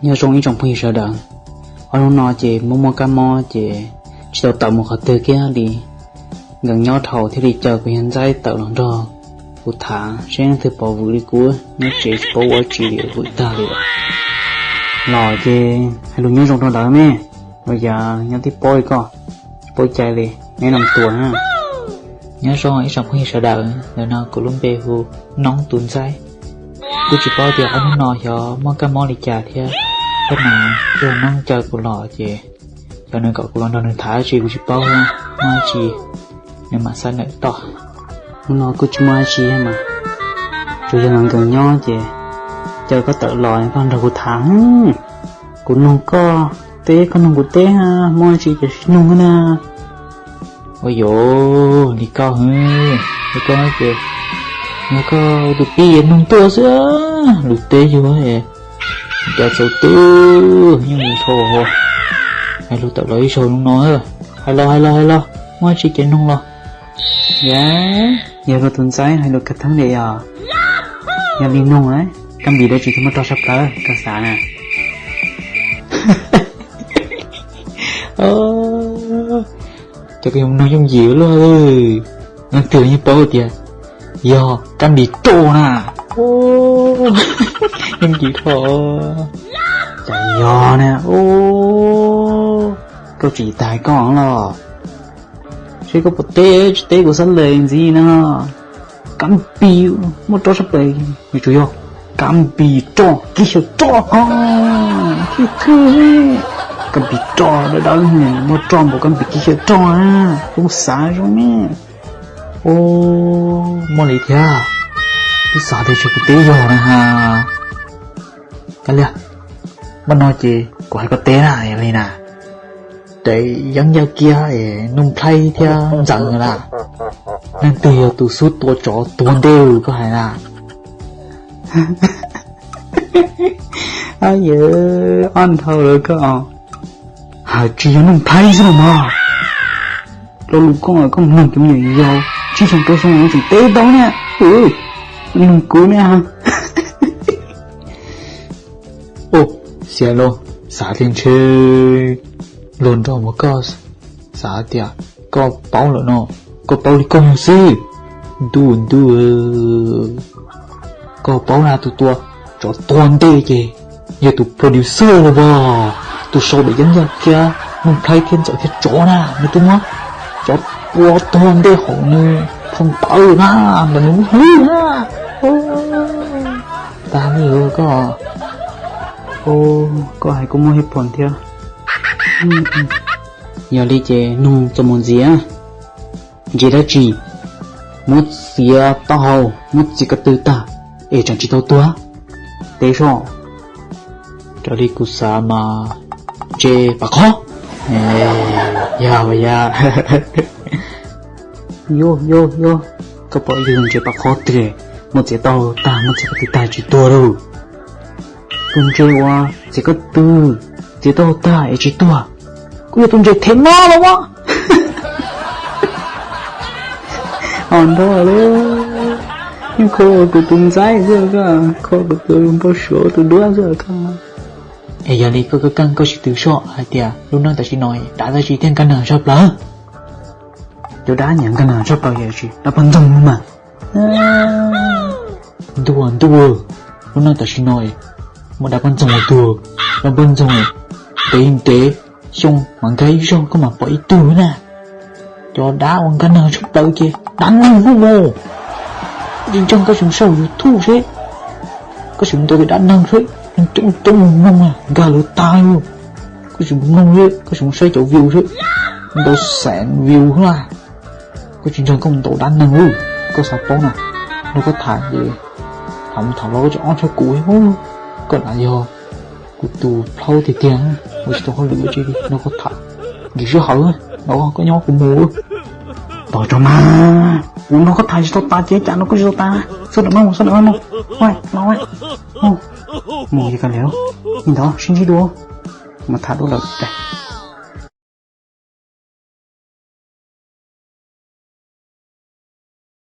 Nyob zoo ib tsoom phooj ywg sawv daws, ob hnub no ces muaj muaj kab mob ces tsis tau tawm mus qhov twg kiag li. Nkees nyob dhau thiaj li caw kuv yawg ntxaib tawm los nrog kuv tham seb leej twg pov vwm li kuv nyob tsev tsis paub ua tsi li vwm tag li lawm. Los ces hais lus nyob zoo rau lawv me, ua cas nyob tib pob li koj, tsis paub cai li, neb noj tua na. Nyob zoo ib tsoom phooj ywg sawv daws, ntawm no kuv lub npe hu Noob tus ntxaib. Kuj tsis paub tias ob hnub no xyov muaj kab mob li cas thiab, tab mas yog Noob caw kuv los ces xyov nws kom kuv los nrog nws tham dab tsi kuv tsis paub, muaj dab tsi nws mam xav nawm toj. Hnub no kuj tsis muaj dab tsi mas, tsuas yog nkees nyob ces caw koj tawm los koj nrog kuv tham. Kuv nug koj teb koj nug kuv teb, muaj dab tsi ces sib nug na. Ua yog li koj, li koj ces yog koj tus pib nug tuaj xwb, lus teb yog cov txaus twb yeej mus tho, hais lus tawm los ib zaug no, hais los hais los hais los, muaj dab tsi ces nug los. Yog, yog luag tus ntxaib hais lus kawg thoob li yog, yog li nug, kab npis dab tsi thiaj muaj roj tshaj plaws koj xav na? Cov koj yog nug yooj yim luaj, leej twg yeej paub tias yog kab npis roj na. Yooj yim dhau. Cas yog na, koj tsis tas koj los. Seb koj puas teb, tsis teb kuv xav lees ntxiv no. Kab npis muaj roj tshaj plaws, nws tsuas yog kab npis roj kib xyaw roj ho. Kab npis roj dawb dawb muaj roj npaum kab npis kib xyaw roj na. Kuv xav zoo ne. Muaj li thiab, twb xav tias tsuas kuv teb yog na ha. Kav liam, npaj no ces kuv hais koj teb na, yog li na, ces yeeb yaj kiab es Nuj Nplhaib thiab Ntxeev na, leej twg yog tus xub tua tsov tuag ntej koj hais na? Yawg, ob nthau lawm koj, hais tsis yog Nuj Nplhaib xwb los mas. Lo lus koj, koj mloog cov me nyuam yaus tsib xyoo rau xyoo tseem teb tau ne. Mloog kuv ne. Xiav lauj, xav tias ntshe luag nrog mus koj, xav tias koj paub lawm no, koj paub li koj xwb. Ntuj ntuj, koj paub na, tus tua tsov tuag ntej ces yog tus producer los as, tus sau daim yeeb yaj kiab Nuj Nplhaib thiab Ntxeev thiab tsov na, nws twb muab tsov tua tuag ntej hauv nws phau ntawv na, ntawm nws lub hlwb na. Tag li koj, koj hais kuj muaj haj pom thiab. Yog li ces nug txuas mus ntxiv, ntses dab tsi muab txiav taub hau, muab txiav ko tw tag es tseem tsis tau tuag? Teb soj. Raws li kuv xav mas ntses pav qhov. Yog, yog. Yog, yog, yog. Koj pom yog ntses pav qhov twg muab txiav taub hau tag, muab txiav ko tw tag tsis tuag lauj? Tus ntses uas txiav ko tw, txiav taub hau tag es tsis tuag, kuj yog tus ntses them mob los as. Ho nrog li, yeej kho kuv tus ntxaib xwb koj, kho kuv tus npau suav tus duab xwb koj. Es yog li koj, koj keej koj sim twv soj hais tias lub neej tam sim no dav dab tsi thiaj nkag neeg tshaj plaws? Cov dab nyiam nkag neeg tshaj plaws yog dab poj ntxoog mas. Ntuj ntuj, lub neej tam sim no muaj dab poj ntxoog tuag, dab poj ntxoog ntev ntev xyoo mas nkag ib zaug koj mam pom ib tug na. Cov dab uas nkag neeg tshaj plaws ces dab neeg mus. Koj tsis ntseeg koj sim mus saib YouTube seb, koj sim mus ntaus tias dab neeg seb, coob coob mus mloog nkag lawv tag li. Koj sim mus mloog seb, koj sim mus saib cov view seb, ntau xees view na. Koj tsis ntseeg koj mus ntaus dab neeg lawm, koj xav paub na, nrog koj tham ces tham mus tham los koj tseem ob tshaj kuv. Koj lam yog kuv tus plaub tiag tiag, kuv tsis tau hauj lwm dab tsi li, nrog koj tham nkim sij hawm, no koj nyob kuv mus. Pog rau mas, kuv nrog koj tham tsis tau tas ces cas no koj tsis tau tas, xub lam mus, xub lam mus, mus, mus, mus, mus li ko li, li ntawd sib ntsib dua, mus tham dua lawm.